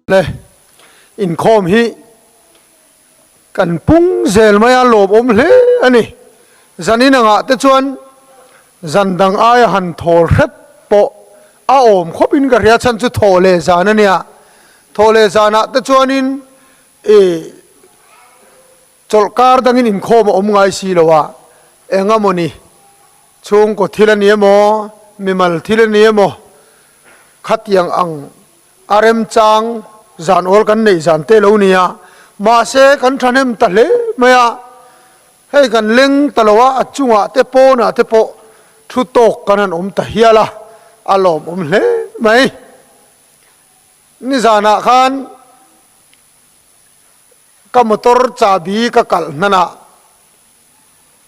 Le inkhawm hi kan pung zel mai a, lawmawm hle a ni. Zanin angah te chuan zan dang aia han thawl hrep pawh a awm khawpin ka hria, chhan chu thaw leh zan a nia. Thaw leh zanah te chuanin ih chawlhkar dangin inkhawm a awm ngai si lo a, eng emaw ni chhungkaw thil a ni emaw, mimal thil a ni emaw khatiang ang A remchang zan awl kan neih zan te lo nia, mahse kan thahnem ta hle mai a, hei kan leng ta lo a, a chungah te pawnah te pawh thu tawk kan han awm ta hial a, a lawmawm hle mai. Nizanah khan ka motor chahbi ka kalh hnan ah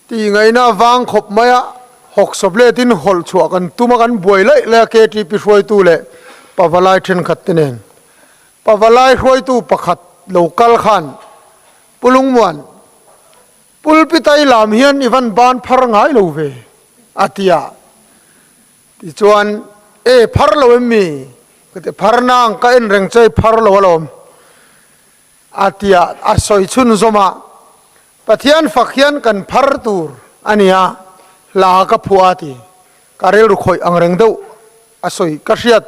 Tih ngaihna vang khawp mai a, hawksawp letin hawlh chhuah kan tum a, kan buai laih laih a KTP hruaitu leh Pavalai thenkhat te nen. Pavalai hruaitu pakhat lo kal khan Pu Lungmuan, Pulpitai lam hian i van ban phar ngai lo ve, a ti a. Tichuan, E, phar lo em mi? Ka ti, Phar nang, ka en reng che i phar lo alawm. A ti a, a sawi chhunzawm a, Pathian fak hian kan phar tur a nia, hla ka phuah a ti. Ka rilru khawih ang reng deuh a sawi ka hriat,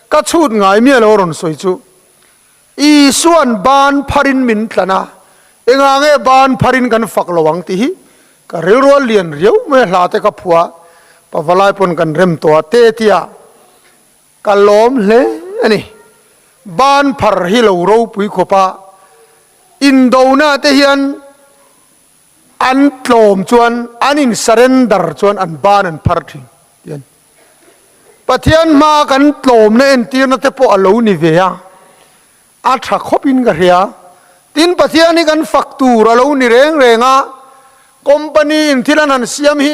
ka chhut ngai miah lo a rawn sawi chu. Isuan ban pharin min tlan a, engah nge ban pharin kan fak lo ang tih hi ka rilru a lian riau mai a, hla te ka phuah a, pavalai pawn kan rem tawh a te tia ka lawm hle a ni. Ban phar hi lo ropui khawp a, indona te hian an tlawm chuan an in surrender chuan an ban an phar thin tih a ni. Pathian hmaa kan tlawmna entirna te pawh a lo ni ve a, a tha khawpin ka hria. Tin, Pathian hi kan fak tur a lo ni reng reng a, company in thil an han siam hi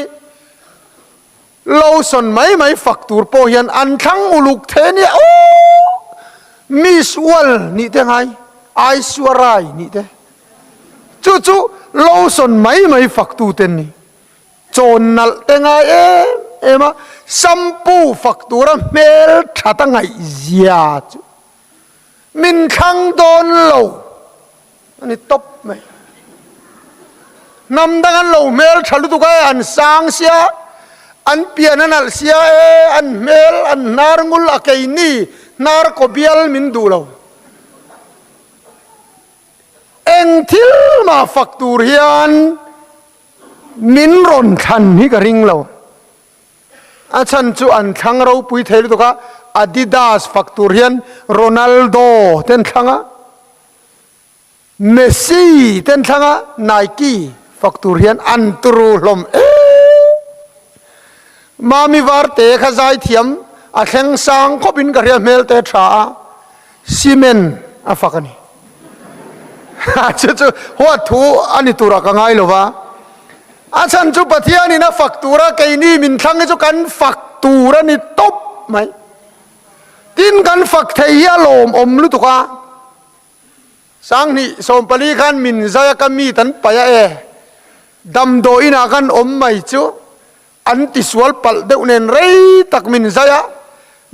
Lotion mai mai fak tur pawh hian an thlang uluk the nia aw! Miss World nih te ngai, Aishwarya nih te. Chu chu lotion mai mai fak tu te ni. Chawn nalh te ngai em em a, shampoo fak tura hmel that a ngaih zia chu min thlang dawn lo a ni tawp mai. Hnam dang an lo hmel tha lutuk a e, an sang sia, an pian a nalh sia e, an hmel an hnar ngul a keini hnar kaw bial min duh lo. Eng thil mah fak tur hian min rawn thlan hi ka ring lo. A chhan chu an thlang ropui thei lutuk a, Adidas fak tur hian Ronaldo te an thlang a, Messi te an thlang a, Nike fak tur hian an turu hlawm em. Mami Varte kha zaithiam a thleng sang khawpin ka hria hmel te tha a, cement a fak a ni. Chu chu huat thu a ni turah ka ngai lo va. A chhan chu Pathianin a fak tura keini min thlang hi chu kan fak tur a ni tawp mai. Tin kan fak thei hi a lawmawm lutuk a. Sanghnih 14 khan min zai a ka mi tan paih a e. Damdawi inah khan awm mai chu an tisual palh deuh nen rei tak min zai a.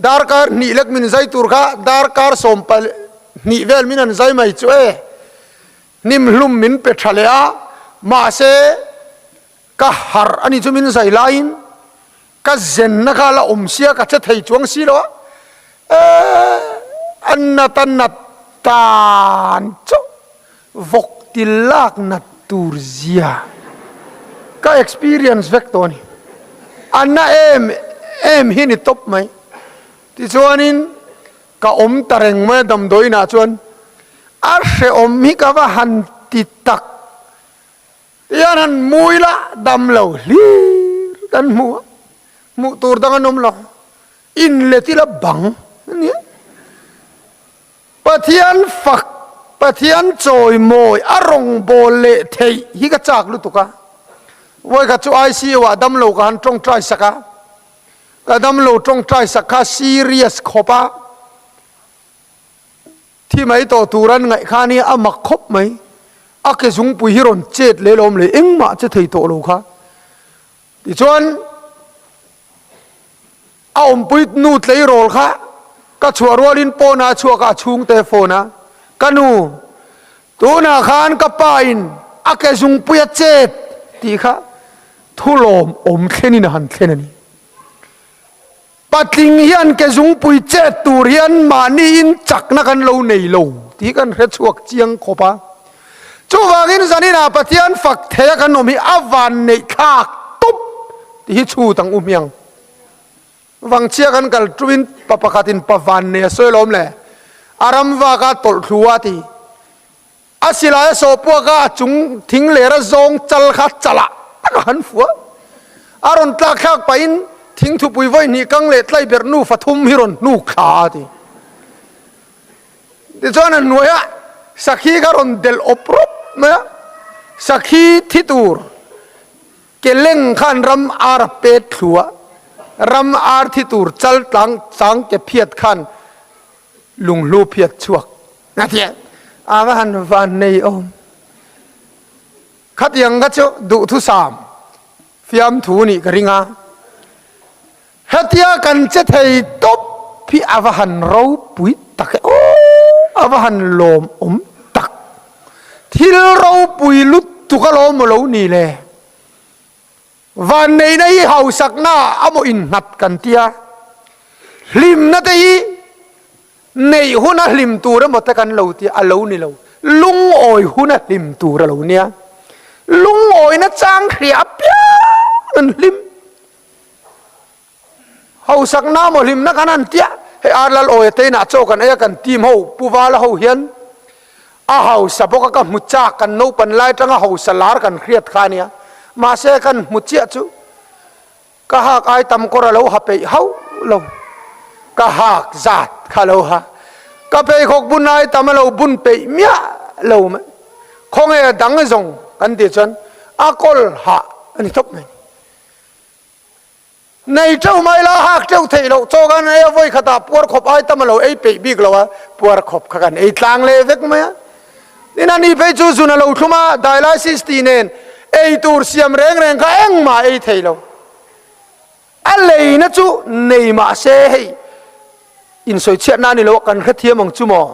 Darkar hnih lek min zai tur kha darkar 12 vel min han zai mai chu e. Hnimhlum min pe tha leh a, mahse ka harh a ni chu min zai laiin ka zenna kha la awm sia ka che thei chuang si lo a, eh a nat a nat tan chu vawk ti lak nat tur zia ka experience vek tawh a ni. A na em em hi ni tawp mai. Tichuanin ka awm ta reng mai a damdawiinah chuan A hrehawm hi ka va han ti tak. Tihian han mui la dam lo hlir kan hmu a, hmuh tur dang an awm lo. Inlet ila bang a nia. Pathian fak, Pathian chawimawi a rawngbâwl leh theih hi ka châk lutuk a. Vawikhat chu ICU ah dam lo ka han tawngtai sak a, ka dam lo tawngtai sak kha serious khawp a. Thi mai tawh tur an ngaih kha nia a mak khawp mai. A ke zungpui hi rawn chet leh lawm leh engmah che thei tawh lo kha. Tichuan a awmpui nu tleirawl kha Ka chhuah rualin pawnah a chhuak a, a chhungte a phone a, Ka nu, tunah khan ka pa in a ke zungpui a chet tih kha thu lawmawm thlenin a han thlen a ni. Patling hian ke zungpui chet tur hian mahniin chakna kan lo nei lo tih kan hre chhuak chiang khawp a. Chuvangin zaninah Pathian fak theia kan awm hi a van neih thlak tawp tih hi chhut ang u hmiang. Vangchhia kan kal tuin pa pakhatin pa van nei a sawi alawm le, a ram vaka tawlh thlu a ti. A silai a sawh puak a, a chung thing ler a zawng chal kha chalah tak a han fuh a. A rawn tlak thlak pahin thing thupui vawi hnih kang leh tlai berh nufa thum hi rawn hnuk thla a ti. Tichuan a hnuaiah sakhi kha rawn delh awp rawp mai a, sakhi thi tur ke leng khan ram ar a pet thlu a, ram ar thi tur chal tlang chang ke phiat khan lunghlu phiat chhuak a ti a, a va han van nei awm. Khatiang kha chu duhthusam fiamthu nih ka ring a, hetia kan che thei tawp hi a va han ropui tak e aw, a va han lawmawm tak. Thil ropui lutuk alawm lo ni le. Vanneihna hi hausakna a maw innghat kan tia, hlimna te hi neih huna hlim tur emaw te kan lo tia, a lo ni lo. Lungawi huna hlim tur a lo nia. Lungawina chang hria apiang an hlim. Hausakna maw hlimna kan han tia, hei ar lal awia te inah chaw kan ei a kan team ho Pu Vala ho hian a hausa bawk a ka hmu chak kan naupan lai atanga hausa lar kan hriat kha ania mahse kan hmu chiah chu ka hak ai tam kawr a lo ha peih hauh lo ka hak zat kha lo ha ka pheikhawk bun ai tam a lo bun peih miah lo mai khawnge a dang zawng kan tih chuan a kawl hah a ni tawp mai. Nei teuh mai la hak teuh theih loh chaw kan ei a, vawi khatah puar khawp ai tam a lo ei peih bik lo a, puar khawp kha kan ei tlang leh vek mai a. Tin a ni phei chu zun a lo thlum a, dialysis tih nen ei tur siam reng reng kha engmah ei thei lo. A leina chu nei mah se hei insawichhiatna a ni lo a, kan hrethiam ang chu maw?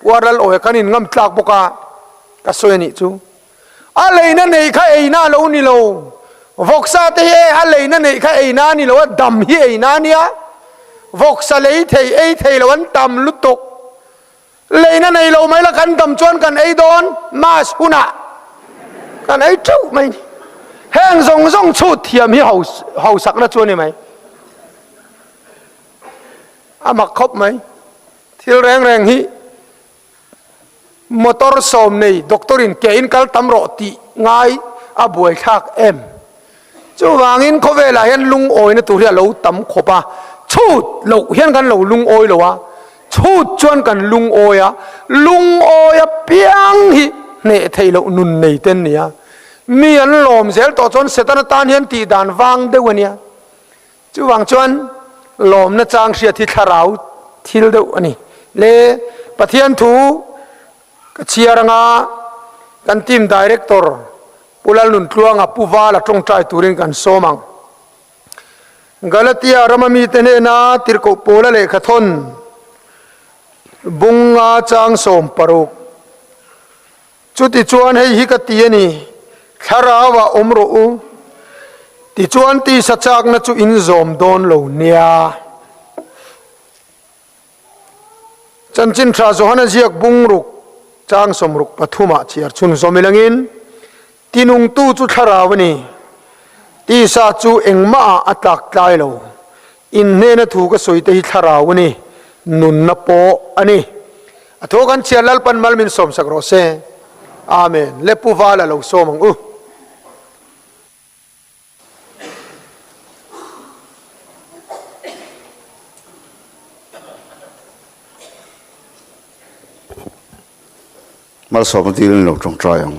Puar lal awi kan inngam tlak bawk a, ka sawi a nih chu. A leina neih kha eina a lo ni lo. Vawksa te hi e a leina neih kha eina a ni lo a, dam hi eina a nia. Vawksa lei thei ei thei lo an tam lutuk. Leina nei lo mai la kan dam chuan kan ei dawn mass hunah kan ei teuh mai ni. Heng zawng zawng chhut thiam hi hausakna chu a ni mai. A mak khawp mai. Thil reng reng hi Motor sawm nei doctor in ke in kal tam rawh tih ngai a buaithlak em? Chuvangin khawvelah hian lungawina tur hi a lo tam khawp a, chhut loh hian kan lo lungawi lo a, chhut chuan kan lungawi a, lungawi apiang hi hneh theih loh nun nei te an ni a, mi an lawm zel tawh chuan Setana tan hian tih dan vang deuh a nia. Chuvang chuan lawmna chang hriat hi thlarau thil deuh a ni. Le Pathian thu ka chhiar anga kan team director Pu Lalnuntluanga Pu Vala tawngtai turin kan sawm ang. Galatia rama mite hnena tirhkoh pawla lehkhathawn bunga chang 16. Chutichuan hei hi ka ti a ni, Thlarauah awm rawh u, tichuan tisa chakna chu in zawm dawn lo nia. Chanchin Tha Johana ziak bungruk chang 63 ah chhiar chhun zawm ilangin, Tinungtu chu thlarau a ni, tisa chu engmahah a tlak tlai lo, in hnena thu ka sawi te hi thlarau a ni, nunna pawh a ni. A thaw kan chhiar Lalpan mal min sawmsak rawh se. Amen. Le Pu Vala lo sawm ang u. Malsawmna dilin lo tawngtai ang.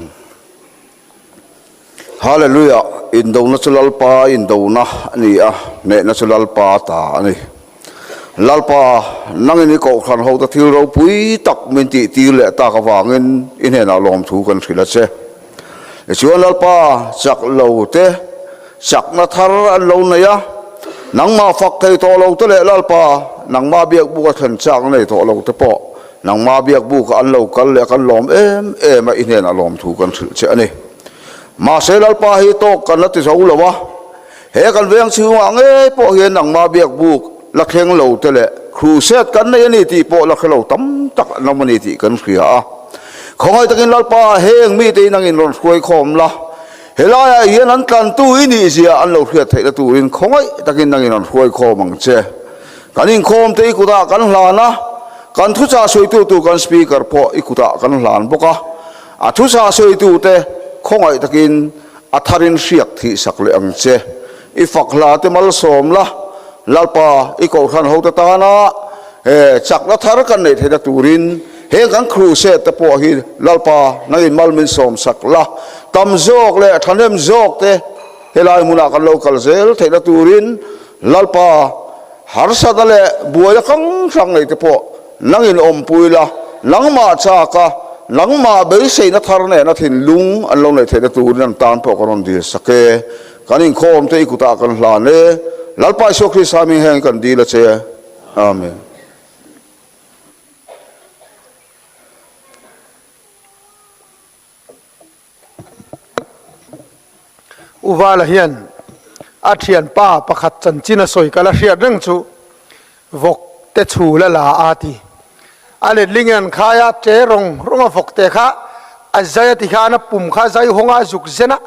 Hallelujah! Indona chu Lalpa indona a ni a, hnehna chu Lalpa ta a ni. Lalpa, nangin i kohhran hote thil ropui tak min tih tir leh tak avangin i hnenah lawmthu kan hrilh a che. Tichuan Lalpa, chak lo te chakna thar an lo nei a, nangmah fak thei tawh lo te leh Lalpa, nangmah biakbuk a thlen chak nei tawh lo te pawh nangmah biakbuk ah an lo kal leh a kan lawm em em a, i hnenah lawmthu kan hrilh che a ni. Mahse Lalpa hi tawk kan la ti zo lo a, he kan veng chhungah ngei pawh hian nangmah biakbuk la thleng lo te leh crusade kan nei a ni tih pawh la hre lo tam tak an awm a ni tih kan hria a. Khawngaih takin Lalpa heng mite hi nangin rawn hruai khawm la, helaiah hian an tlantu i nih zia an lo hriat theihna turin khawngaih takin nangin rawn hruai khawm ang che. Kan inkhawm te i kutah kan hlan a, kan thuchah sawitu tur kan speaker pawh i kutah kan hlan bawk a. A thusa sawitute khawngaih takin a tharin hriak thih sak leh ang che. I fak hla te malsawm la, Lalpa i kohhran hote tana he chakna thar kan neih theihna turin heng kan crusade te pawh hi Lalpa nangin mal min sawm sak la, tam zawk leh thahnem zawk te helai hmunah kan lo kal zel theihna turin Lalpa harsatna leh buaina hrang hrang nei te pawh nangin awmpui la, nangmah chak a, nangmah beiseina thar nena thinlung an lo neih theihna turin an tan pawh ka rawn dil sak e. Kan inkhawm te i kutah kan hlan e. Lalpa Isua Krista hming hian kan dil a che. Amen. Uvala hian a thianpa pakhat chanchin a sawi kal a hriat reng chu vawk te chhul a la a ti. A letling in an khai a, che rawng rawng a vawk te kha a zai a ti khan a pum kha a zai hawng a, a zuk zen a,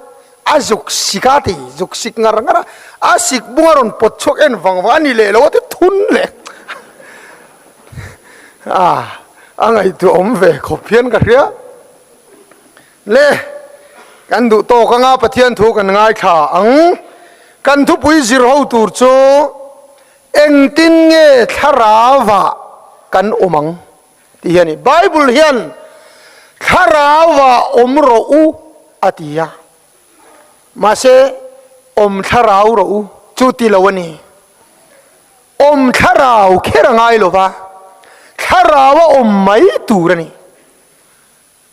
a zuk sik a ti, zuk sik ngar ngar a, a sik bung a rawn pawt chhuak en vang vang a ni leh lo a ti thun leh a, a ngaihtuah awm ve khawp hian ka hria. Le, kan duh tawk anga Pathian thu kan ngaithla ang. Kan thupui zir ho tur chu engtin nge thlarauah kan awm ang tih hi a ni. Bible hian thlarauah awm rawh u a ti a, mahse awm thlarau rawh u chu ti lo a ni. Awm thlarau kher a ngai lo va, thlarau a awm mai tur a ni.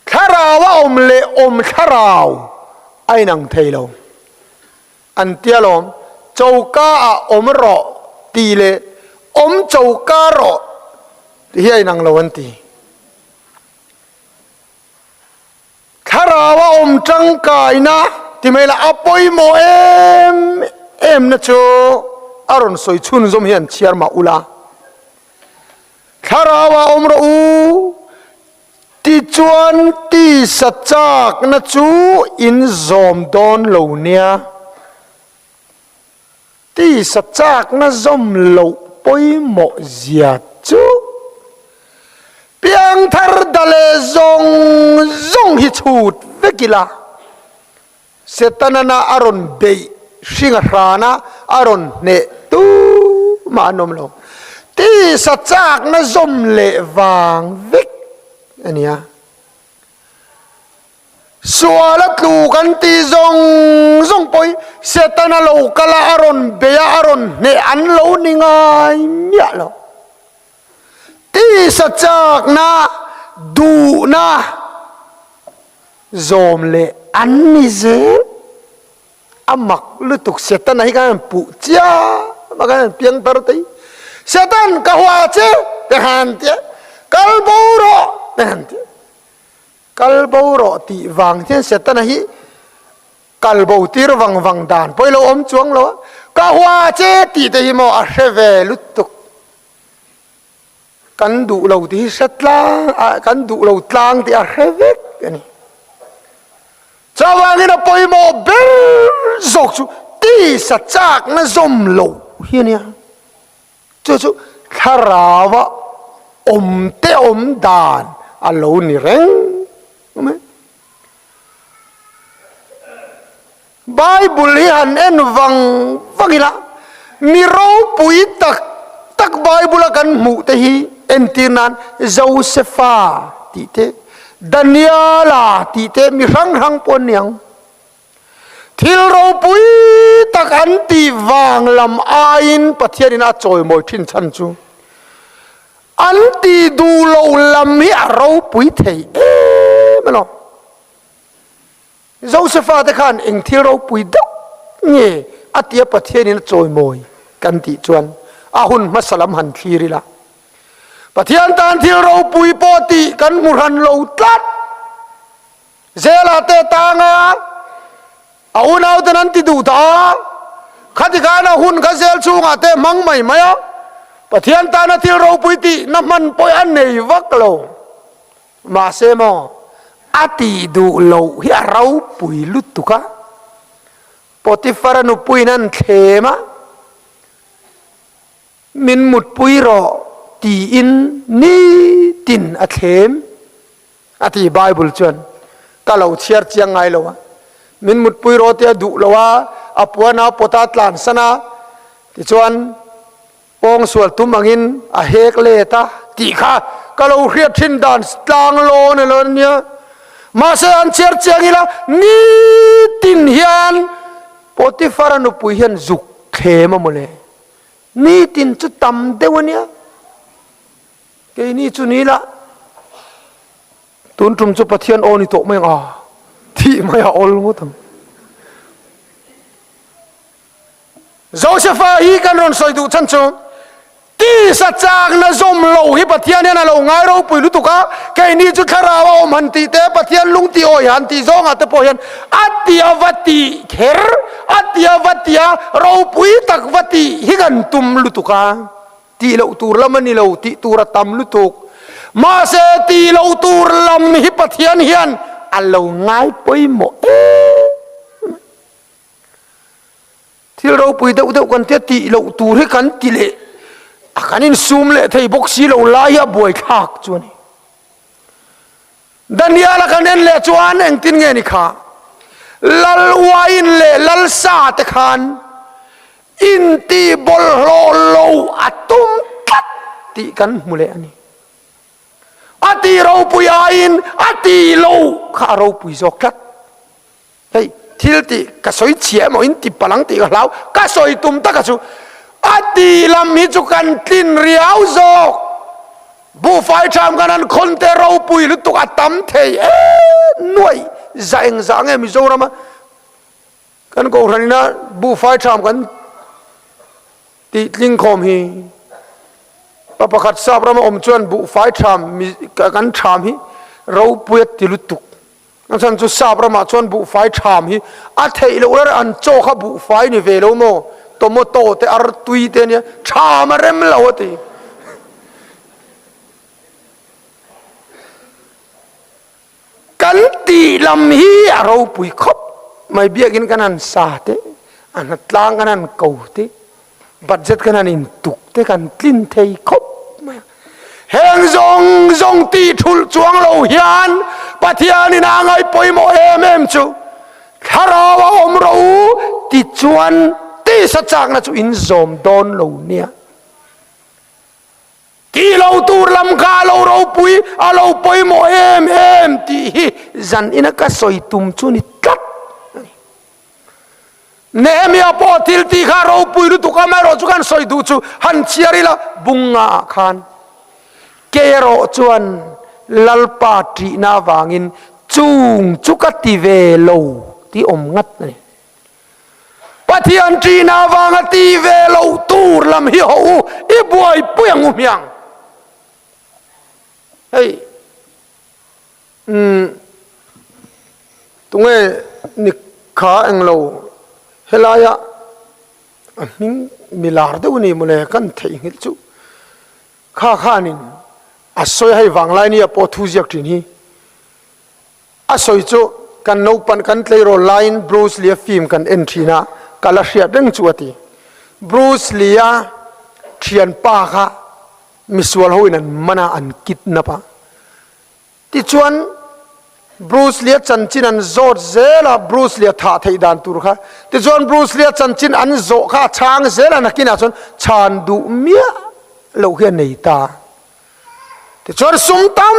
Thlarau a awm leh awm thlarau a inang thei lo. An tia lawm, choka ah awm rawh tih leh awm choka rawh tih hi a inang lo an ti. Thlarau a awm tangkaina ti mai lah a pawimawh em em na chu a rawn sawi chhunzawm hi an chhiar mah ula. Thlarau ah awm rawh u. Tichuan tisa chakna chu in zawm dawn lo nia. Tisa chakna zawm loh pawimawh zia chu piangthar da leh zawng zawng hi chhut vek ila. Setanana a rawn beih hring a hran a, a rawn hneh tumah an awm lo. Tisa chakna zawm leh vang vek a nia. Sual a tlu kan tih zawng zawng pawh hi Setana lo kal a, a rawn beih a, a rawn hneh an lo ni ngai miah lo. Tisa chakna duhna Zawm leh an ni zel. A mak lutuk Setana hi khan puh chiam a khan piang tar te hi. Setan ka hua che te han tia kal bo rawh te han tia. Kal bo rawh tih vang hian Setana hi kal bo tir vang vang dan pawh i lo awm chuang lo a. Ka hua che tih te hi maw a hre ve lutuk. Kan duh lo tih hi hre tlang a, kan duh lo tlang tih a hre vek a ni. Chuvangin a pawimawh ber zawk chu tisa chakna zawm lo hi a nia. Chu chu thlarau-a awm te awm dan a lo ni reng mai. Bible hi han en vang vang ila, mi ropui tak tak Bible a kan hmuh te hi entir nan Josefa tih te, Daniela tih te mi hrang hrang pawh an ni ang. Thil ropui tak an tih vang lam aiin Pathianin a chawimawi thin chhan chu an tih duh loh lam hi a ropui thei em alawm. Josefa te khan eng thil ropui deuh nge a tia Pathianin a chawimawi kan tih chuan A hun hmasa lam han thlir ila. Pathian tan thil ropui pawh tih kan hmu hran lo tlat. Zela te tanga a unauten an ti duh ta a, khati khan a hun kha zel chhungah te hmang mai mai a, Pathian tana thil ropui tih na hman pawh a nei vak lo. Mahse maw, a tih duh loh hi a ropui lutuk a, Potifara nupuiin an thlem a, Min mutpui rawh tiin nitin a thlem a ti Bible chuan ka lo chhiar chiang ngai lo a, min mutpui rawh tia duh lo a, a puan a pawt a tlansan a, tichuan pawng sual tum angin a hek let a tih kha ka lo hriat thin dan tlang lawn elo ania. Mahse an chhiar chiang ila nitin hian Potiphar-a nupui hian zuk thlem a mawle. Nitin chu tam deuh a nia. Keini chu ni la, tun tum chu Pathian aw ni tawh mai ang a, thih mai a awl ngawt ang. Josepha hi kan rawn sawi duh chhan chu tisa chakna zawm lo hi Pathian hian a lo ngai ropui lutuk a, keini chu thlarau a awm han tih te, Pathian lung tih awi han tih zawngah te pawh hian a ti a va tih kher, a ti a va ti a ropui tak va tih hi kan tum lutuk a. Tih loh tur lam a ni lo, tih tur a tam lutuk. Mahse, tih loh tur lam hi Pathian hian a lo ngai pawimawh em mai. Thil ropui deuh deuh kan tia tih loh tur hi kan ti leh a, kan insum leh thei bawk si lo lai hi a buaithlak chu a ni. Daniel-a kan en leh chuan engtin nge ni kha? Lal uain leh lal sa te khan inti bawlhhlawh lo a tum tlat tih kan hmu leh a ni. A ti ropui aiin a ti lo kha a ropui zawk tlat. Hei thil tih ka sawi chhia emaw in ti palh ang tih ka hlau, ka sawi tum taka chu a tih lam hi chu kan tlin riau zawk. Buhfai ṭham khan an khawn te ropui lutuk a tam thei em nuaih za eng za nge Mizorama kan Kohhran ina buhfai ṭham kan tih tling khawm hi pa pakhat sap rama awm chuan buhfai ṭham kan ṭham hi ropui a ti lutuk. A chhan chu sap ramah chuan buhfai ṭham hi a theih loh lar an chaw kha buhfai ni ve lo maw? Tomato te artui te ania ṭham a rem lo a ti. Kan tih lam hi a ropui khawp mai biakin kan han sa te, a hnatlang kan han ko te. Budget kan han intuk te kan tlin thei khawp mai a. Heng zawng zawng tih thulh chuang lo hian Pathianin a ngaih pawimawh em em chu thlarau a awm rawh u tichuan tisa chakna chu in zawm dawn lo nia. Tih lo tur lam kha a lo ropui, a lo pawimawh em em tih hi zan ina ka sawi tum chu ni tlat a ni. Nehemia pawh thil tih kha ropui lutuk amaherawh chu kan sawi duh chu han chhiar ila bunga ah khan kei erawh chuan Lalpa ṭihna avangin chung chu ka ti ve lo tih awm ngat a ni. Pathian ṭihna avanga ti ve lo tur lam hi ho u i buaipui ang u hmiang. Hei. Umm tunge ni kha englo helaia a hming mi lar deuh a ni mawle kan theihnghilh chu kha khanin a sawi hei vanglai nia pawh thu ziak thin hi a sawi chu kan naupan kan tleirawl laiin Bruce Lee-a film kan en thin a ka la hriat reng chu a ti Bruce Lee-a thianpa kha misual hoin an man a an kidnap a. Tichuan, Bruce Lee-a chanchin an zawt zel a, Bruce Lee-a thah theih dan tur kha. Tichuan, Bruce Lee-a chanchin an zawh kha a chhang zel a, nakinah chuan chhan duh miah loh hi a nei ta. Tichuan, sum tam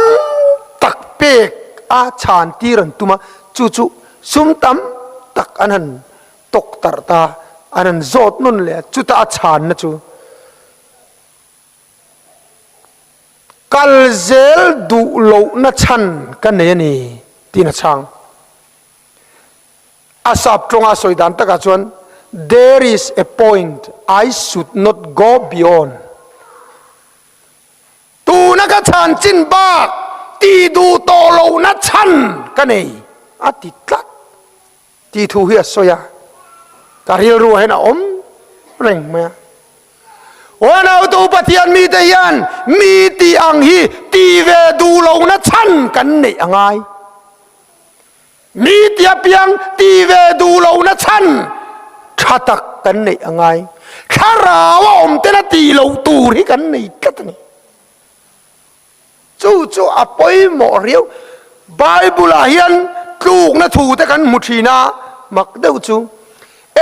tak pek a chhan tir an tum a, chu chu sum tam tak an han tawk tarh ta, an han zawt nawn leh a, chuta a chhanna chu. Kal zel duh lohna chhan ka nei a ni tiin a chhang. A sap tawnga sawi dan takah chuan There is a point I should not go beyond. Tuna ka chhan chin bak ti duh tawh lohna chhan ka nei a ti tlat tih thu hi a sawi a, ka rilru ah hian a awm reng mai a. Uanautu Pathian mite hian mi tih ang hi ti ve duh lohna chhan kan neih a ngai. Mi ti apiang ti ve duh lohna chhan tha tak kan neih a ngai. Thlarau a awm tena tih loh tur hi kan nei tlat a ni. Chu chu a pawimawh riau. Bible ah hian tlukna thu te kan hmu thin a, mak deuh chu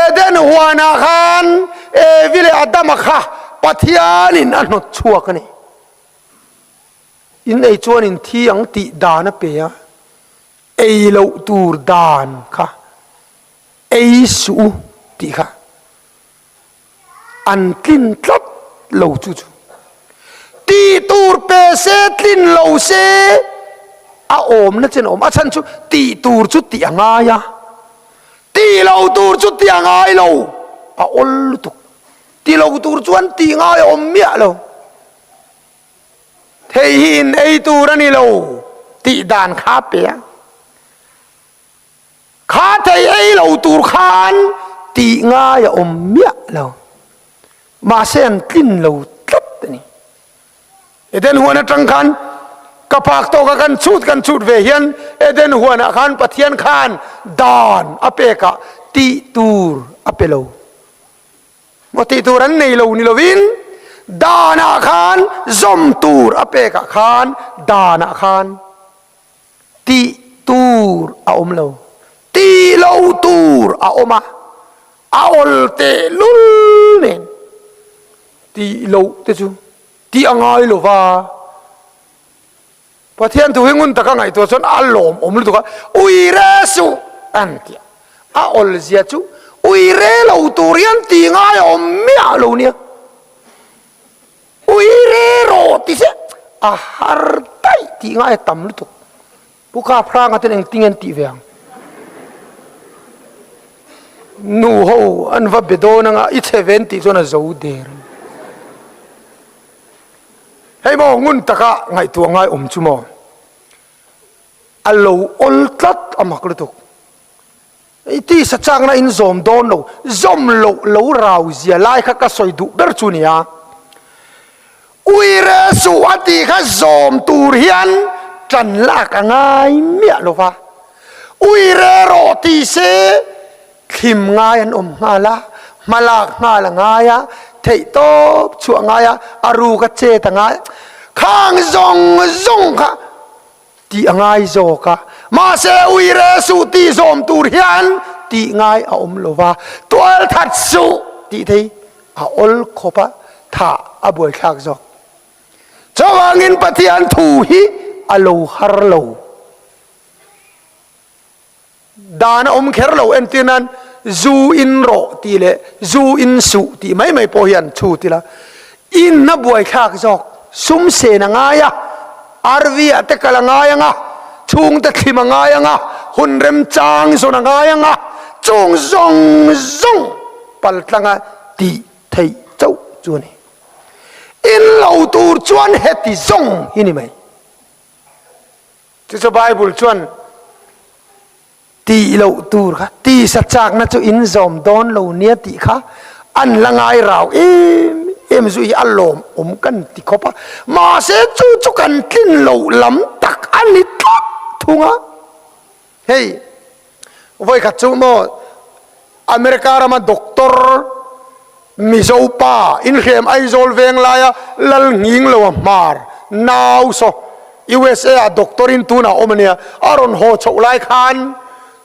Eden huanah khan Evi leh Adama kha Pathianin a hnawt chhuak a ni. In ei chuan in thi ang tih dan a pe a, ei loh tur dan kha ei suh u tih kha an tlin tlat lo chu chu tih tur pe se tlin lo se a awmna chen a awm a chhan chu tih tur chu tih a ngai a tih lo tur chu tih a ngai lo a awl lutuk ti lo tur chuan tih ngai a awm miah lo. Thei hi in ei tur a ni lo tih dan kha a pe a. Kha thei ei lo tur khan tih ngai a awm miah lo. Mahse an tlin lo tlat a ni. Eden huan atang khan ka phak tawk a kan chhut kan chhut ve hian Eden huanah khan Pathian khan dan a pek ah tih tur a pe lo. Maw tih tur an nei lo ni lovin danah khan zawm tur a pekah khan danah khan tih tur a awm lo, tih lo tur a awm a, a awl teh lul nen tih loh te chu tih a ngai lo va. Pathian thu hi ngun taka ngaihtuah chuan a lawmawm lutuk a, ui re suh an ti a, a awlzia chu ui re lo tur hian tih ngai a awm miah lo nia, ui re rawh ti se a har daih tih ngai a tam lutuk, Pu Kaphranga ten engtin an tih ve ang? Nu ho an va be dawn anga i chhe ve an tih chuan a zo der a ni. Hei maw ngun taka ngaihtuah ngai awm chu maw? A lo awl tlat a mak lutuk. I tisa chakna in zawm dawn lo, zawm loh lo rau zia lai kha ka sawi duh ber chu nia. Uire suh a tih kha zawm tur hian ṭan lak a ngai miah lo va. Uire rawh ti se Thlim ngai an awm nghal a, hmalak nghal a ngai a, theihtawp chhuah a ngai a, a ruk a chet a ngai a, khang zawng zawng kha tih a ngai zawk a, mahse uire suh tih zawm tur hian tih ngai a awm lo va, tual that suh tih thei a awl khawp a, thah a buaithlak zawk. Chuvangin Pathian thu hi a lo har lo. Dan a awm kher lo entir nan zu in rawh tih leh zu in suh tih mai mai pawh hi an chhut ila, in a buaithlak zawk, sum sen a ngai a, RV ah te kal a ngai ang a, chhungte thlim a ngai ang a, hun remchang zawn a ngai ang a, chung zawng zawng paltlanga tih theih chauh chu a ni. In lo tur chuan heti zawng hi ni mai. Chu chu Bible chuan tih loh tur kha tisa chakna chu in zawm dawn lo nia tih kha an la ngai rau em em zu hi a lawm awm kan ti khawp a, mahse chu chu kan tlin loh lam tak a ni tlat thung a. Hei vawikhat chu maw America rama doctor Mizo pa inhrem Aizawl veng laia lal nghing lo a hmar nau saw USA ah doctor in tunah awm ania a rawn haw chhoh lai khan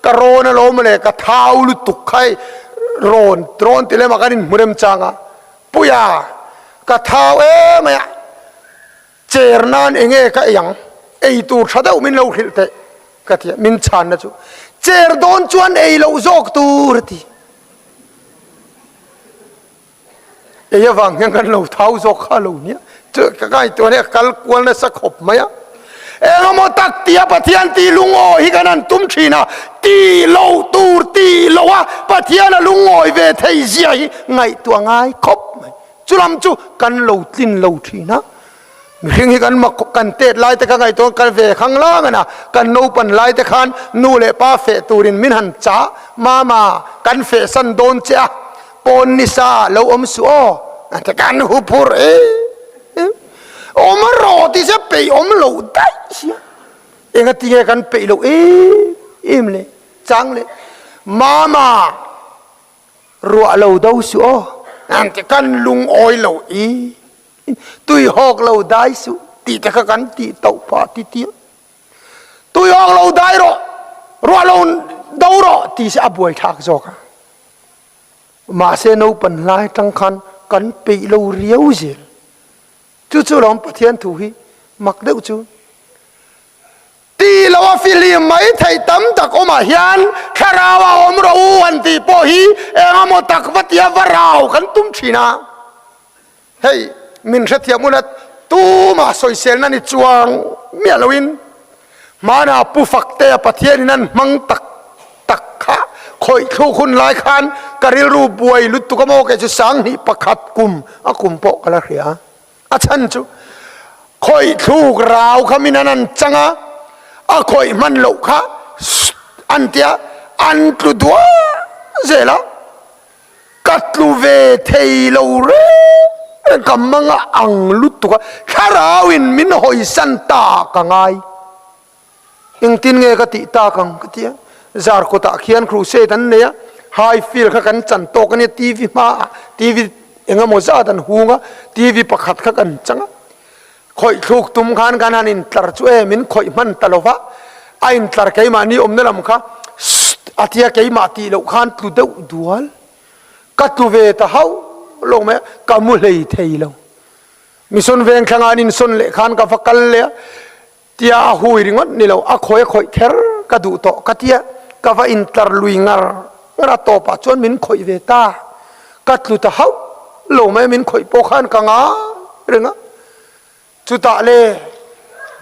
ka rawn alawm le ka thau lutuk kha hei rawn rawn ti lem a kan inhmu rem chang a Puia ka thau em mai a Cher nan enge ka ei ang? Ei tur tha deuh min lo hrilh teh ka ti a, min chhanna chu cher dawn chuan ei loh zawk tur a ti. Ei avang hian kan lo thau zawk kha lo nia, chu ka ngaihtuah nia kal kual nasa khawp mai a. Engemaw tak tia Pathian tih lungaw hi kan han tum thin a, tih loh tur tih loh a. Pathian a lungawi ve thei zia hi ngaihtuah ngai khawp mai. Chulam chu kan lo tlin lo thin a. Mihring hi kan mak kan tet lai te kha ngaihtuah kan ve khang lang a, kan naupan lai te khan nu leh pa feh turin min han chah, Mama, kan feh san dawn che a, pawn nisa lo awm suh aw, a ti kan hu phur e. Awm rawh ti se peih awm lo daih sia. Engatinge kan peih loh em em le chang le. Mama, ruah lo do suh aw, an ti kan lungawi lo i. Tui hawk lo dai suh tih te kha kan tih toh pah ti tia. Tui hawk lo dai rawh, ruah lo do rawh ti se a buai thlak zawk a. Mahse naupan lai atang khan kan peih lo riau zel. Chu chu lawm Pathian thu hi mak deuh chu. Ti lo a fihlim mai theih tam tak awmah hian thlarau a awm rawh u han tih pawh hi eng emaw tak va tia va rau kan tum thin a. Hei min hrethiam ula tumah sawiselna ni chuang miah loin hmanah Pu Faktea Pathianin an hmang tak tak kha khawih thluk hun lai khan ka rilru buai lutuk a maw kei chu 2001 kum a kum pawh ka la hria. A chhan chu khawih thluk rau kha min an an chang a, a khawih hman loh kha an tia an tlu duah zel a. Ka tlu ve thei lo reng reng, ka mang a ang lutuk a, thlarau in min hawisan ta ka ngai. Engtin nge ka tih tak ang ka ti a, zar kawtah khian crusade an nei a, high field kha kan chan tawk a nia, TV hmaah TV eng emaw zat an hung a, TV pakhat kha kan chang a, khawih thluk tum khan kan han intlar chu e min khawih hman ta lo va, a intlar keimahni awmna lam kha sst a tia keimah tih loh khan tlu deuh dual, ka tlu ve ta hauh lo mai a, ka mu hlei thei lo. Mission veng thlanga an insawn leh khan ka va kal leh a, tia a hui ringawt ni lo, a khawi a khawih kher ka duh tawh ka tia, ka va intlar lui ngar ngar a, tawpah chuan min khawih ve ta, ka tlu ta hauh lo mai a, min khawih pawh khan ka ngai reng a. Chutah le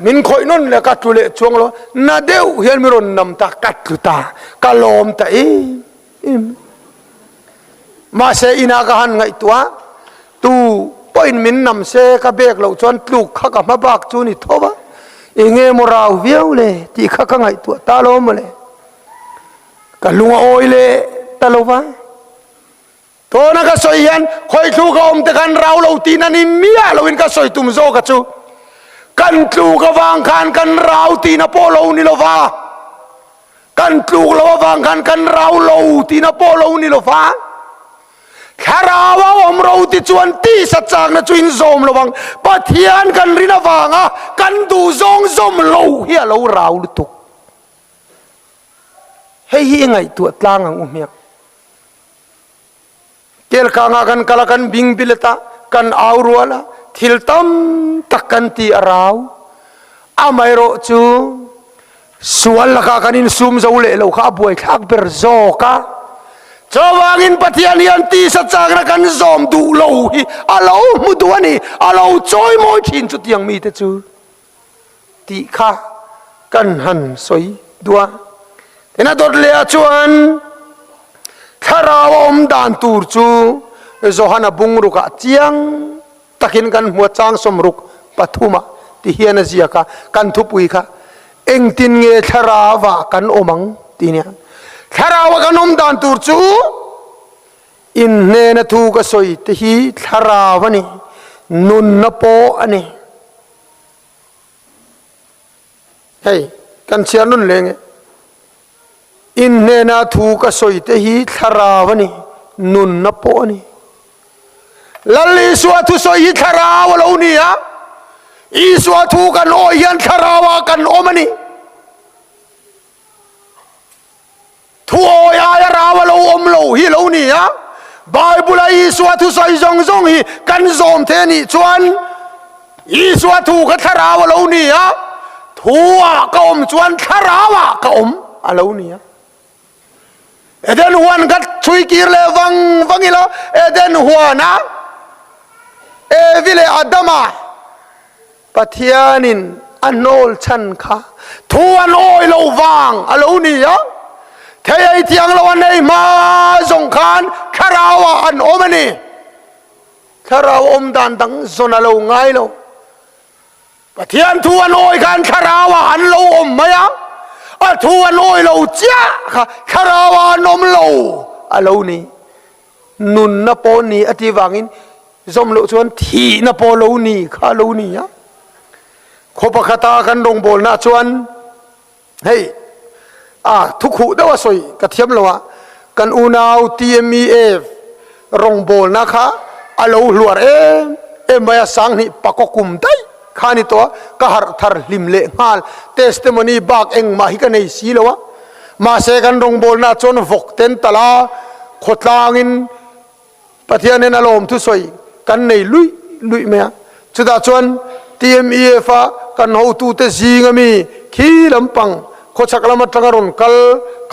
min khawih nawn leh ka tlu leh chuang lo, na deuh hian min rawn nam ta, ka tlu ta, ka lawm ta em em. Mahse inah ka han ngaihtuah, tu pawhin min nam se ka bek loh chuan tluk kha ka hma bak chu ni tho va, enge maw rau viau le tih kha ka ngaihtuah ta lo maw le, ka lung a awi leh ta lo va. Tawna ka sawi hian khawi thluk a awm te khan rau lo tihna ni miah loin ka sawi tum zawk a chu. Kan tluk avang khan kan rau tihna pawh lo ni lo va, kan tluk lo avang khan kan rau lo tihna pawh lo ni lo va. Thlarau a awm ro ti chuan tisa chakna chu in zawm lo ang. Pathian kan rin avanga kan duh zawng zawm lo hi a lo rau lutuk. Hei hi i ngaihtuah tlang ang u hmiang. Kelkangah kan kal a, kan bing bilet a, kan au rual a, thil tam tak kan ti a rau. Amaherawh chu sual lakah kan insum zo leh lo kha a buaithlak ber zawk a. Chuvangin Pathian hian tisa chakna kan zawm duh lo hi a lo hmu duh a ni, a lo chawimawi thin chutiang mite chu. Tih kha kan han sawi duh a. Tin a dawt leh ah chuan thlarau a awm dan tur chu Johana bungruk ah chiang takin kan hmu a, chang 63 ah ti hian a ziak a, kan thupui kha engtin nge thlarau ah kan awm ang tih nia. Thlarau a kan awm dan tur chu inhnena thu ka sawi te hi thlarau a ni, nunna pawh a ni. Hei, kan chhiar nun leng e. In hnena thu ka sawi te hi thlarau a ni, nunna pawh a ni. Lal Isua thusawi hi thlarau a lo ni a, Isua thu kan awih hian thlarauah kan awm a ni. Thuawi aia rau a lo awm lo hi lo ni a, Bible-a Isua thusawi zawng zawng hi kan zawm thei a nih chuan Isua thu kha thlarau a lo ni a, thu-ah ka awm chuan thlarauah ka awm a lo ni a. Eden huan kha chhui kir leh vang vang ila, Eden huana Evi leh Adama Pathianin a hnawl chhan kha thu an awi lo vang a lo ni a, thei ei thiang lo an ei hma khan thlarauah an awm a ni. Thlarau awm dan dang zawn a lo ngai lo. Pathian thu an awi khan thlarauah an lo awm mai a, a thu an awi lo chiah kha thlarauah an awm lo a lo ni. Nunna pawh ni a tih vangin zawm loh chuan thihna pawh lo ni kha a lo ni a. Khaw pakhata kan rawngbawlna chuan hei a thukhuh deuh a sawi ka thiam lo a, kan unau TMEF rawngbawlna kha a lo hluar em em mai a, sanghnih pakaw kum daih kha a ni tawh a, ka harh thar hlim leh nghal testimony bak engmah hi ka nei si lo a, mahse kan rawngbawlna chuan vawk ten talh a, khawtlangin Pathianin a lawm thusawi kan nei luih luih mai a, chutah chuan TMEF a kan hotute zing ami khi lampang khawchhak lam atanga rawn kal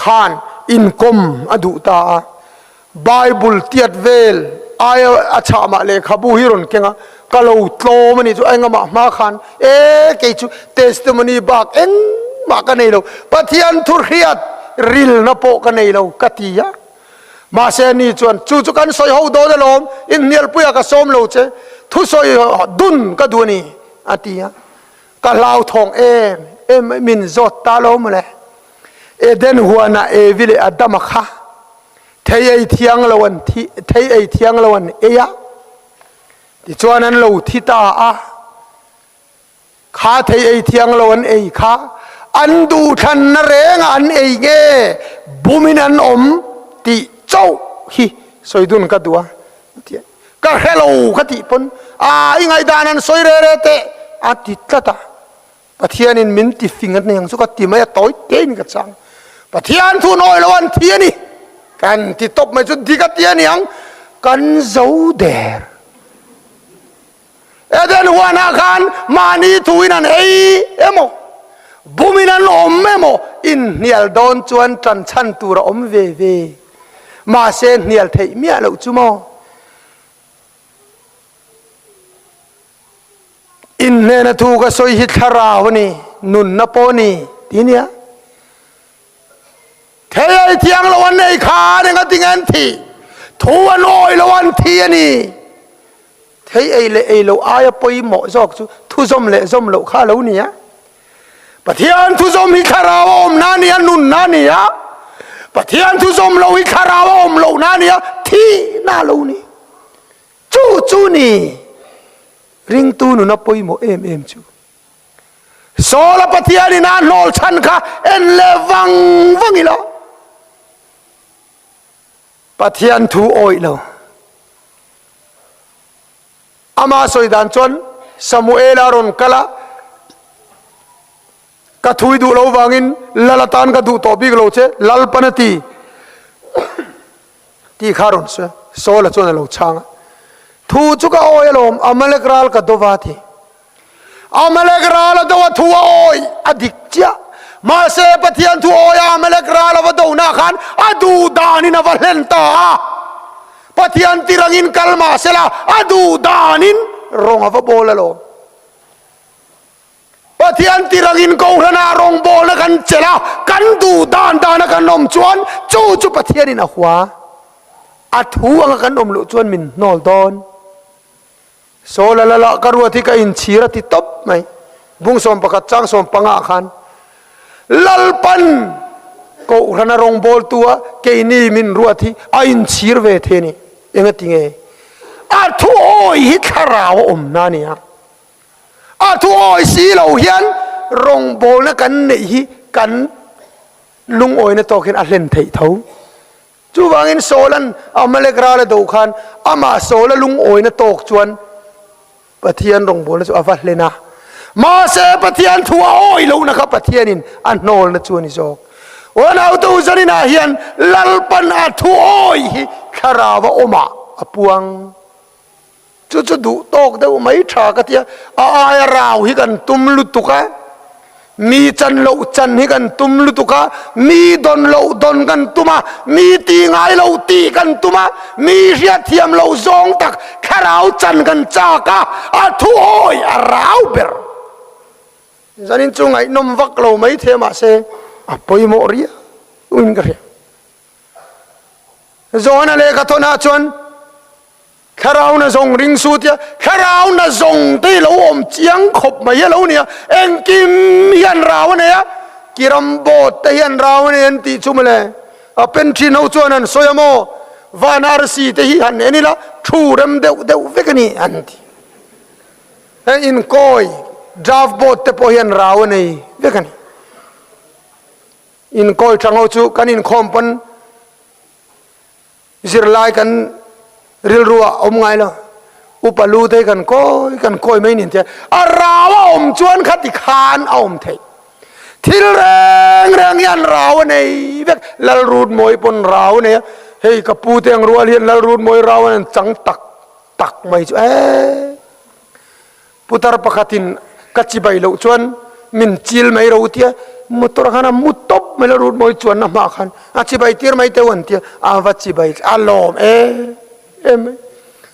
khan inkawm a duh ta a, Bible tiat vel aia a chhah mah lehkhabu hi rawn keng a, ka lo tlawm a nih chu a engamah hma khan e kei chu testimony bak engmah ka nei lo, Pathian thu hriat rilna pawh ka nei lo ka ti a. Mahse ani chuan, Chu chu kan sawi ho dawn alawm, inhnialpuiah ka sawm lo che, thusawi dun ka duh a ni, a ti a. Ka hlauthawng em em min zawt ta lo mawle. Eden huanah Evi leh Adama kha thei ei thiang lo an thi, thei ei thiang lo an ei a, tichuan an lo thi ta a. Kha thei ei thiang lo an ei kha an duhthlanna rengah an ei nge bumin an awm tih chauh hi sawi dun ka duh a, ka hre lo ka tih pawn a i ngaihdan an sawi re re teh a ti tlat a, Pathianin min ti fing a hneng chu ka ti mai a tawi tein ka chang. Pathian thu nawi lo an thi a ni kan ti tawp mai chu dik a ti a niang kan zo der. Eden huanah khan mahni thuin an ei emaw, bumin an awm emaw inhnial dawn chuan tan chhan tur a awm ve ve. Mahse hnial theih miah loh chu maw? Inhnena thu ka sawi hi thlarau a ni, nunna pawh a ni ti nia. Thei ei thiang lo an nei khan eng a ti nge an thih? Thu an awi lo an thi a ni. Thei ei leh ei loh aia pawimawh zawk chu thu zawm leh zawm loh kha a lo ni a. Pathian thu zawm hi thlarau a awmna a ni a, nunna a ni a. Pathian thu zawm loh hi thlarau a awm lohna a ni a, thihna a lo ni. Chu chu ni ringtu nuna pawimawh em em chu. Saula Pathianin a hnawl chhan kha en leh vang vang ila. Pathian thu awih lo. Ama sawi dan chuan Samuela rawn kal a, Ka thui duh lo vangin Lal atan ka duh tawh bik lo che, Lalpan a ti tih kha rawn sawi a. Saula chuan a lo chhang a, Thu chu ka awi alawm, Amalek ral ka dova a ti. Amalek ral a do a thu a awi a dik chiah. Mahse Pathian thu awi a Amalek ral a va dohna khan a duh danin a va hlen ta a. Pathian tirangin kal mahsela a duh danin rawng a va bawl alawm. Pathian tirangin Kohhranah rawngbawlna kan chelh a, kan duh dan dana kan awm chuan chu chu Pathianin a hua. A thu anga kan awm loh chuan min hnawl dawn. Saw la la la ka ruat hi ka inchhir a ti tawp mai. Bung 11 chang 15 ah khan Lalpan Kohhrana rawngbawltu a keini min ruat hi a inchhir ve thei a ni. Engati nge? A thu awi hi thlarau a awmna a ni a. A thu awi si lo hian rawngbawlna kan neih hi kan lungawina tawk hian a hlen theih tho. Chuvangin Saula'n Amalek ral a do khan amah Saula lungawina tawk chuan Pathian rawngbawlna chu a va hlen a. Mahse Pathian thu a awi lohna kha Pathianin a hnawlna chu a ni zawk. Unautu zaninah hian Lalpan a thu awi hi thlarau a awmah a puang. Chu chu duh tawk deuh mai tha ka tia, a aia rau hi kan tum lutuk a, mi chan loh chan hi kan tum lutuk a, mi dawn loh dawn kan tum a, mi ti ngai loh tih kan tum a, mi hriatthiam loh zawng tak thlarau chan kan chak a, a thu hawi a rau ber. Zanin chu ngaihnawm vak lo mai the mahse a pawimawh riau in ka hria. Johana lehkha thawnah chuan Thlarau na zawng ring su tia Thlarau na zawng te hi lo awm chiang khawp mai a lo nia, engkim hian rau a nei a, kiram boat te hian rau a nei an tih chu mawle. A pen thin ho chuan an sawi a maw, van arsi te hi han en ila thu rem deuh deuh vek a ni an ti. Heng inkawi draft boat te pawh hian rau a nei vek a ni. Inkawi tha ngo chu kan inkhawm pawn zirlai kan rilru ah awm ngai lo. Upa lu te hi kan kawi kan kawi mai nin tia a rau a awm chuan khati khan a awm theih. Thil reng reng hian rau a nei vek. Lalrutmawi pawn rau a nei a, hei ka pu te ang rual hian Lalrutmawi rau a chang tak tak mai chu e. Putar pakhatin ka chibai loh chuan min chil mai ro tia motor khan a mu tawp mai la rut mawi chuanna hma khan a chibai tir mai teuh an tia a va chibai a lawm em em mai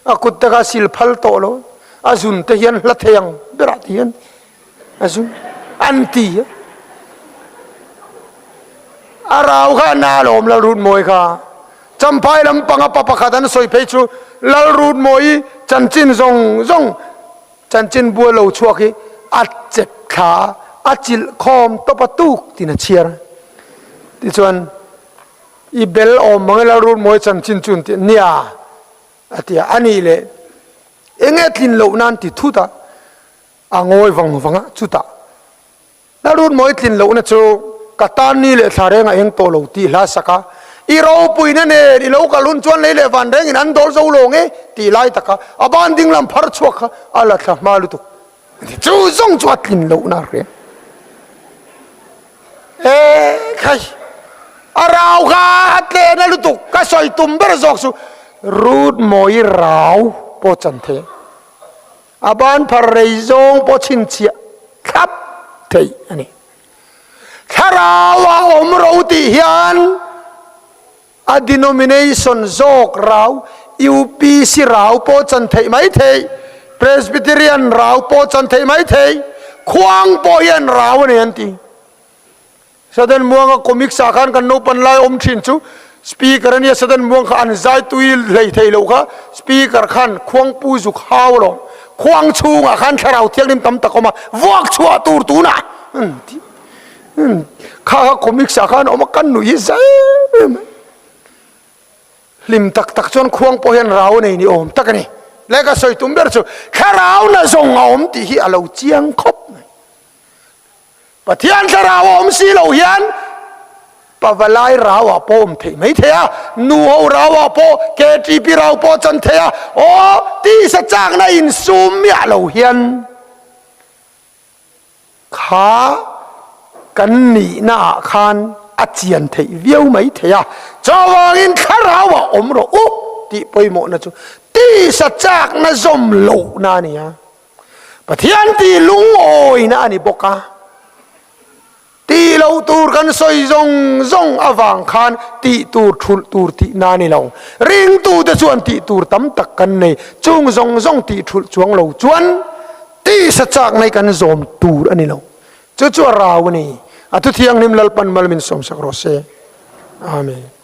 a kut te kha a sil phal tawh lo a zun te hian hla thei ang berah te hian a zun an ti a a rau kha a na lawm la rut mawi kha Champhai lampanga pa pakhat an sawi phei chu Lalrutmawii chanchin zawng zawng chanchin bua lo chhuak hi a chep thla a, a chilh khawm tawp a tuk tiin a chhiar a. Tichuan, I bel awm mang e Lalrutmawii chanchin chu an ti a, nia a ti a, a nih leh eng nge tlin loh nan ti thut a, a ngawi vang vang a, chutah Lalrutmawi tlin lohna chu ka tan ni leh thla reng a eng tawh lo tih hla sak a, I ropuina nen i lo kal hun chuan lei leh van rengin an dawl zo lo nge tih lai taka a ban ding lam phar chhuak kha a la thla hma lutuk. Chu zawng chu a tlin lohna a reng. E khai, a rau kha a tlehna lutuk ka sawi tum ber zawk chu Rutmawi rau pawh chan thei. A ban phar rei zawng pawh chhinchhiah thlap theih a ni. Thlarau a awm ro tih hian a denomination zawk rau, UPC rau pawh chan theih mai theih, Presbyterian rau pawh chan theih mai theih, khuang pawh hian rau a nei an ti. Saden Muanga comics ah khan kan naupan lai awm thin chu speaker ania Saden Muang kha an zai tui hlei thei lo kha speaker khan khuangpu zuk hau lo khuang chhungah khan thlarau thianghlim tam tak awm a vuak chhuah tur tunah kha kha comics ah khan awm a kan nuih hi zai em em hlim tak tak chuan khuang pawh hian rau nei ni awm tak a ni le ka sawi tum ber chu thlarau na zawng a awm tih hi a lo chiang khawp mai. Pathian thlarau a awm si lo hian pavalai rau ah pawh awm theih mai thei a, nu ho rau ah pawh KTP rau pawh chan thei a, aw tisa chakna insum miah lo hian kha kan nihna ah khan a chian theih viau mai thei a, chuvangin thlarau ah awm rawh u tih pawimawhna chu tisa chakna zawm lohna a ni a. Pathian tih lungawina a ni bawk a, tih loh tur kan sawi zawng zawng avang khan tih tur thulh tur tihna a ni lo. Ringtute chuan tih tur tam tak kan nei, chung zawng zawng tih thulh chuang lo chuan tisa chakna hi kan zawm tur a ni lo. Chu chu a rau a ni. A thuthianghlim Lalpan mal min sawmsak rawh se. Amen.